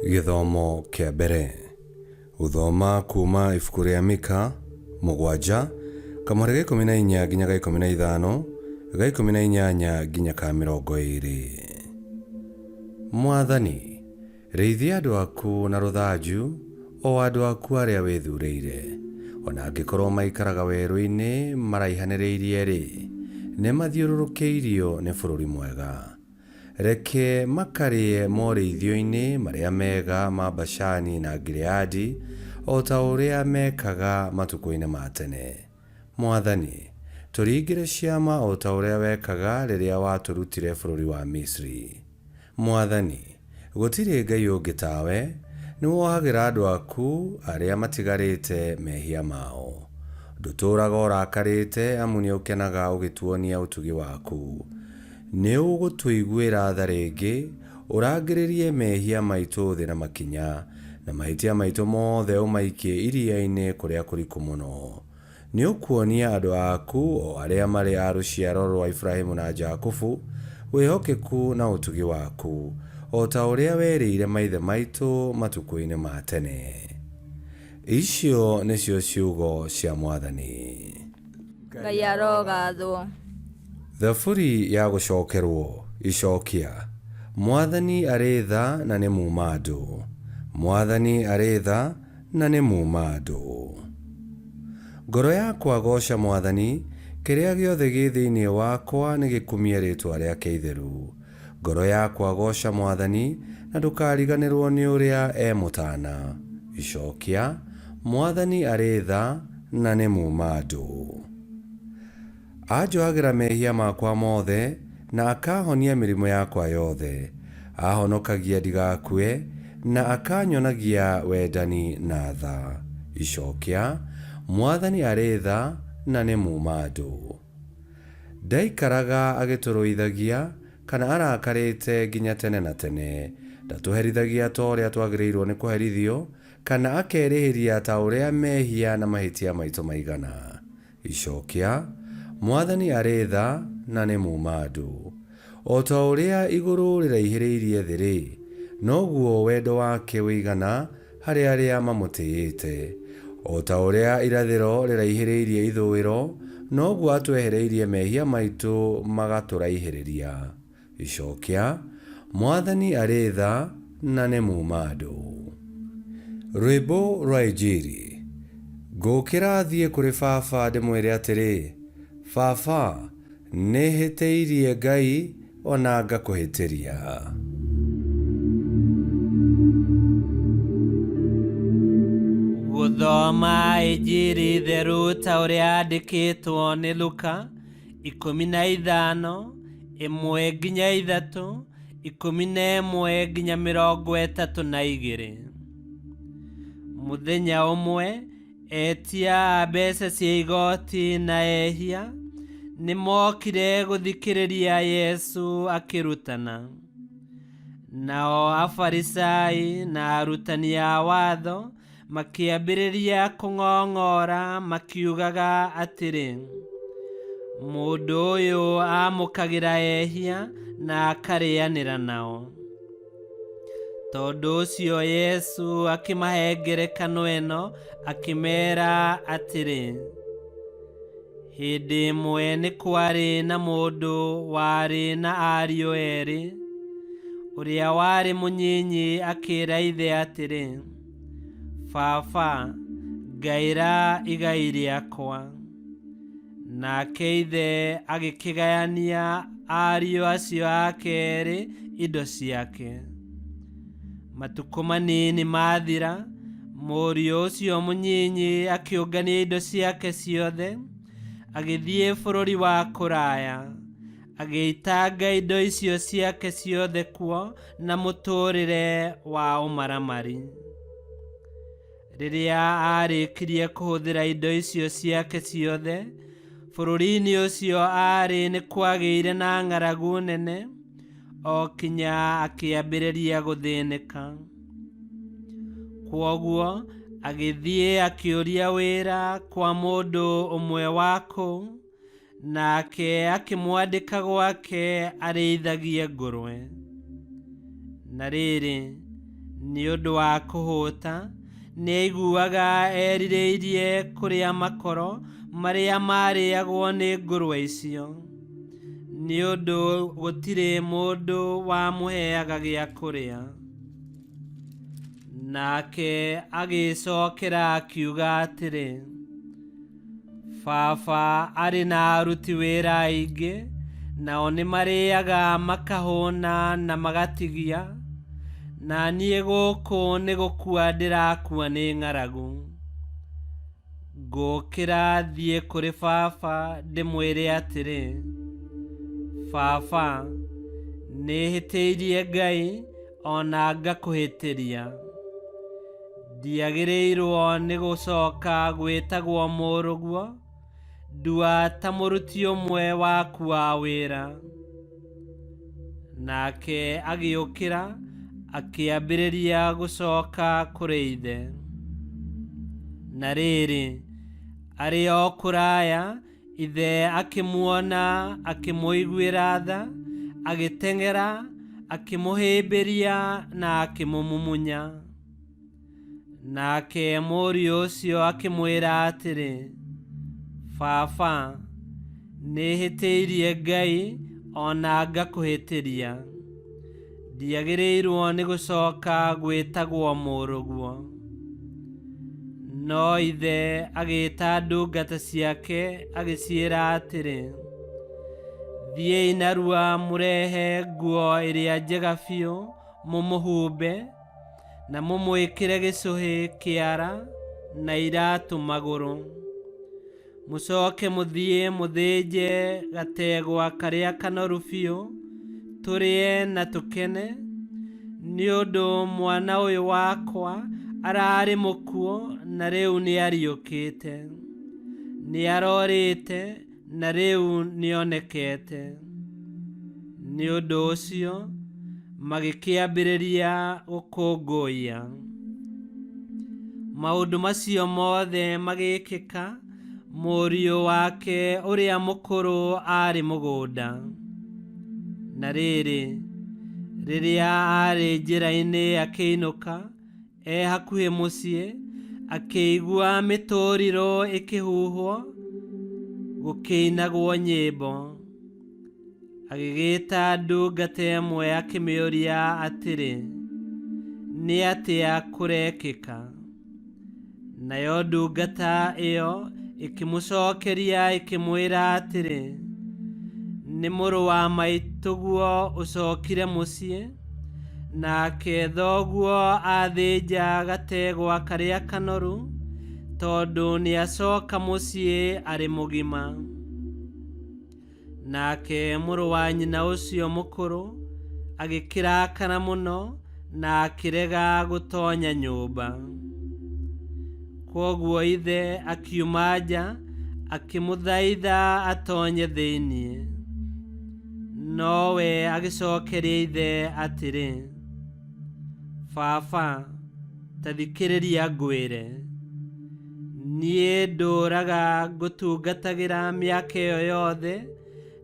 Gĩthomo kĩa mbere. Gũthoma kuma ibuku rĩa Mika mũgwanja kamũhari ga 14 nginya ga 15, ga 18 nginya ka 20. Mwathani, rĩithia andũ aku na rũthanju, o andũ aku arĩa wĩthurĩire. O na angĩkorwo maikaraga werũ-inĩ maraihanĩrĩirie-rĩ, nĩmathiũrũrũkĩirio nĩ bũrũri mwega. Reke makarĩe morĩithio-inĩ marĩa mega ma Bashani na Gileadi, o ta ũrĩa meekaga matukũ-inĩ ma tene. Mwathani, tũringĩre ciama o ta ũrĩa wekaga rĩrĩa watũrutire bũrũri wa Misiri. Mwathani, gũtirĩ Ngai ũngĩ tawe, nĩwohagĩra andũ aku arĩa matigarĩte mehia mao. Ndũtũũraga ũrakarĩte, amu nĩũkenaga ũgĩtuonia ũtugi waku. Nĩũgũtũiguĩra tha rĩngĩ, ũrangĩrĩrie mehia maitũ thĩ na makinya, na mahĩtia maitũ mothe ũmaikie iria-inĩ kũrĩa kũriku mũno. Nĩũkuonia andũ aku, o arĩa marĩ a rũciaro rwa Iburahĩmu na Jakubu, wĩhokeku na ũtugi waku, o ta ũrĩa werĩire maithe maitũ matukũ-inĩ ma tene. Icio nĩcio ciugo cia Mwathani. Ngai arogathwo. Thaburi ya gũcokerwo. Icokia. Mwathani arĩ tha na nĩ muuma andũ. Mwathani arĩ tha na nĩ muuma andũ. Ngoro yakwa gooca Mwathani, kĩrĩa gĩothe gĩ thĩinĩ wakwa nĩgĩkumie rĩĩtwa rĩake itheru. Ngoro yakwa gooca Mwathani, na ndũkariganĩrwo nĩ ũrĩa e mũtaana. Icokia. Mwathani arĩ tha na nĩ muuma andũ. Anjohagĩra mehia makwa mothe, na akahonia mĩrimũ yakwa yothe. Ahonokagia ndigakue, na akanyonagia wendani na tha. Icokia, Mwathani arĩ tha na nĩ muuma-andũ. Ndaikaraga agĩtũrũithagia, kana arakarĩte nginya tene na tene. Ndatũherithagia ta ũrĩa twagĩrĩirwo nĩ kũherithio, kana akerĩhĩria ta ũrĩa mehia na mahĩtia maitũ maigana. Icokia, Mwathani arĩ tha na nĩ muuma-andũ. O ta ũrĩa igũrũ rĩraihĩrĩirie thĩ-rĩ, noguo wendo wake ũigana harĩ arĩa mamũtĩĩte. O ta ũrĩa irathĩro rĩraihĩrĩirie ithũĩro, noguo atwehereirie mehia maitũ magatũraihĩrĩria. Icokia, Mwathani arĩ tha na nĩ muuma-andũ. Rwĩmbo rwa Injiri. Ngũũkĩra thiĩ kũrĩ baba ndĩmwĩre atĩrĩ, Baba, nĩhĩtĩirie Ngai o na ngakũhĩtĩria. Gũthoma Injiri theru ta ũrĩa yandĩkĩtwo nĩ Luka. 15, 1-3, 11-32. Mũthenya ũmwe, etia a mbeca cia igoti na ehia nĩ mookire gũthikĩrĩria Yesu akĩrutana. Nao Afarisai na arutani a watho Makĩambĩrĩria kũng'ong'ora makiugaga atĩrĩ, Mũndũ ũyũ aamũkagĩra ehia na akarĩanĩra nao. Tondũ ũcio Yesu akĩmahe ngerekano ĩno akĩmeera atĩrĩ, Hĩndĩ ĩmwe nĩ kwarĩ na mũndũ warĩ na ariũ erĩ. Ũrĩa warĩ mũnyinyi akĩra ithe atĩrĩ, 'Baba, ngaĩra igai rĩakwa. Nake ithe agĩkĩgayania ariũ acio ake erĩ indo ciake. Matukũ manini mathira, mũriũ ũcio mũnyinyi akĩũngania indo ciake ciothe, agĩthiĩ bũrũri wa kũraya, agĩitanga indo icio ciake ciothe kuo na mũtũũrĩre wa ũmaramari. Rĩrĩa aarĩkirie kũhũthĩra indo icio ciake ciothe, bũrũri-inĩ ũcio aarĩ nĩ kwagĩire na ng'aragu nene, o kinya akĩambĩrĩria gũthĩnĩka. Kwoguo agĩthiĩ akĩũria wĩra kwa mũndũ ũmwe wa kũu, Nake akĩmwandĩka gwake arĩithagie ngũrwe. Na rĩrĩ, Nĩ ũndũ wa kũhũta, nĩ aiguaga erirĩirie kũrĩa makoro marĩa maarĩagwo nĩ ngũrwe icio, nĩ ũndũ gũtirĩ mũndũ wamũheaga gĩa kũrĩa. Nake agĩĩcokera akiuga atĩrĩ, Baba arĩ na aruti wĩra aingĩ, nao nĩ marĩaga makahũna na magatigia, na niĩ gũkũ nĩ gũkua ndĩrakua nĩ ng'aragu. Ngũkĩra thiĩ kũrĩ baba ndĩmwĩre atĩrĩ, Baba, nĩhĩtĩirie Ngai o na ngakũhĩtĩria. Ndiagĩrĩirwo nĩ gũcoka gwĩtagwo mũrũguo, ndua ta mũruti ũmwe waku wa wĩra. Nake agĩũkĩra akĩambĩrĩria gũcoka kũrĩ ithe. Na rĩrĩ, arĩ o kũraya, ithe akĩmuona akĩmũiguĩra tha, agĩteng'era, akĩmũhĩmbĩria na akĩmũmumunya. Nake mũriũ ũcio akĩmwĩra atĩrĩ, Baba, nĩhĩtĩirie Ngai o na ngakũhĩtĩria. Ndiagĩrĩirwo nĩ gũcoka gwĩtagwo mũrũguo. No ithe agĩĩta ndungata ciake agĩciĩra atĩrĩ, Thiĩi narua mũrehe nguo ĩrĩa njega biũ mũmũhumbe, na mũmwĩkĩre gĩcũhĩ kĩara na iratũ magũrũ. Mũcoke mũthiĩ mũthĩnje gategwa karĩa kanoru biũ, tũrĩe na tũkene, nĩ ũndũ mwana ũyũ wakwa ararĩ mũkuũ na rĩu nĩariũkĩte, nĩarorĩte na rĩu nĩonekete. Nĩ ũndũ ũcio magĩkĩambĩrĩria gũkũngũiya. Maũndũ macio mothe magĩkĩka, mũriũ wake ũrĩa mũkũrũ aarĩ mũgũnda. Na rĩrĩ, rĩrĩa aarĩ njĩra-inĩ akĩinũka, e hakuhĩ mũciĩ, akĩigua mĩtũrirũ ĩkĩhuhwo, gũkĩinagwo nyĩmbo. Agĩgĩta ndungata ĩmwe akĩmĩũria atĩrĩ, nĩ atĩa kũrekĩka? Nayo ndungata ĩyo ĩkĩmũcokeria ĩkĩmwĩra atĩrĩ, nĩ mũrũ wa maitũguo ũcokire mũciĩ, nake thoguo athĩnja gategwa karĩa kanoru, tondũ nĩacoka mũciĩ arĩ mũgima. Nake mũrũ wa nyina ũcio mũkũrũ agĩkĩrakara mũno na akĩrega gũtonya nyũmba. Kwoguo ithe akiuma nja akĩmũthaitha atonye thĩinĩ. Nowe agĩcokeria ithe atĩrĩ, Baba, ta thikĩrĩria ngwĩre. Niĩ ndũraga ngũtungatagĩra mĩaka ĩyo yothe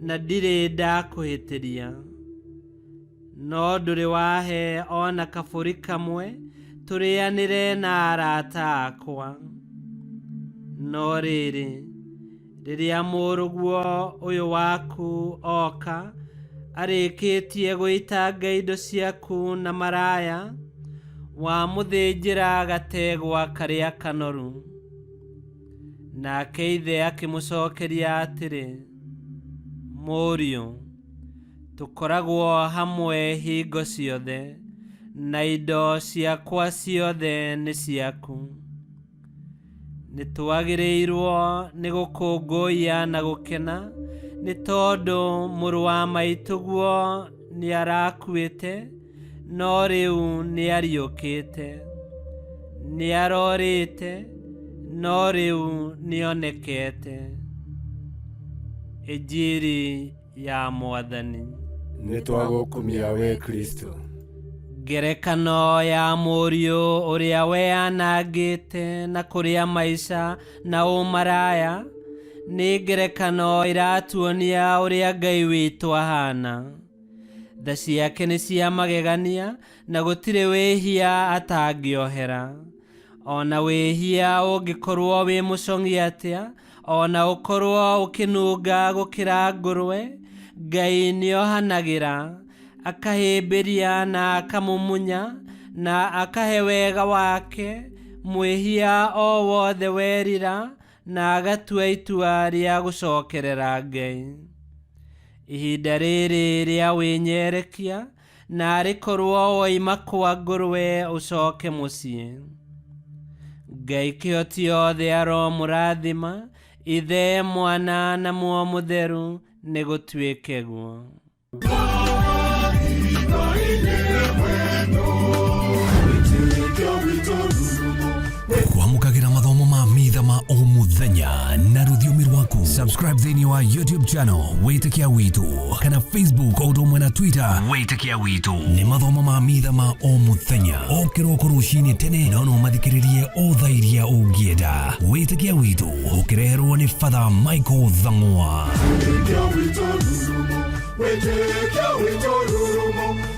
na ndirĩ ndakũhĩtĩria. No ndũrĩ wahe o na kabũri kamwe tũrĩanĩre na arata akwa. No rĩrĩ, rĩrĩa mũrũguo ũyũ waku oka, arĩkĩtie gũitanga indo ciaku na maraya, wamũthĩnjĩra gategwa karĩa kanoru. Nake ithe akĩmũcokeria atĩrĩ, Mũriũ, tũkoragwo hamwe hingo ciothe, na indo ciakwa ciothe nĩ ciaku. Nĩtwagĩrĩirwo nĩ gũkũngũiya na gũkena, nĩ tondũ mũrũ wa maitũguo nĩarakuĩte, no rĩu nĩariũkĩte. Nĩarorĩte, no rĩu nĩonekete. Injiri ya Mwathani. Nĩtwagũkumia we Kristo. Ngerekano ya mũriũ ũrĩa weanangĩte na kũrĩa maica na ũmaraya nĩ ngerekano ĩratuonia ũrĩa Ngai witũ ahana. Tha ciake nĩ cia magegania na gũtirĩ wĩhia atangĩohera. Ona wĩhia ũngĩkorwo wĩ mũcong'i atĩa, ona ũkorwo ũkĩnunga gũkĩra ngũrwe, Ngai nĩohanagĩra, akahĩmbĩria na akamumunya na akahe wega wake mwĩhia o wothe werira na agatua itua rĩa gũcokerera Ngai. Ihinda rĩrĩ rĩa wĩnyerekia na arĩ korwo woima kwa ngũrwe ũcoke mũciĩ. Ngai kĩhoti othe aromũrathima, Ithe, Mwana na Muoyo Mũtheru, nĩ gũtuĩke guo. Kwamũkagĩra mathomo ma mitha ma o mũthenya na rũthiomi rwaku. Subscribe thĩinĩ wa YouTube channel Wĩtĩkia Witũ kana Facebook o ũndũ ũmwe na Twitter Wĩtĩkia Witũ. Nĩ mathomo ma mitha ma o mũthenya o kĩroko rũcinĩ tene, no no mathikĩrĩrie o thaa iria ũngĩenda. Wĩtĩkia Witũ ũkĩreherwo nĩ Father Michael Thang'wa. Wĩtĩkia witũ rurumo, wĩtĩkia witũ rurumo.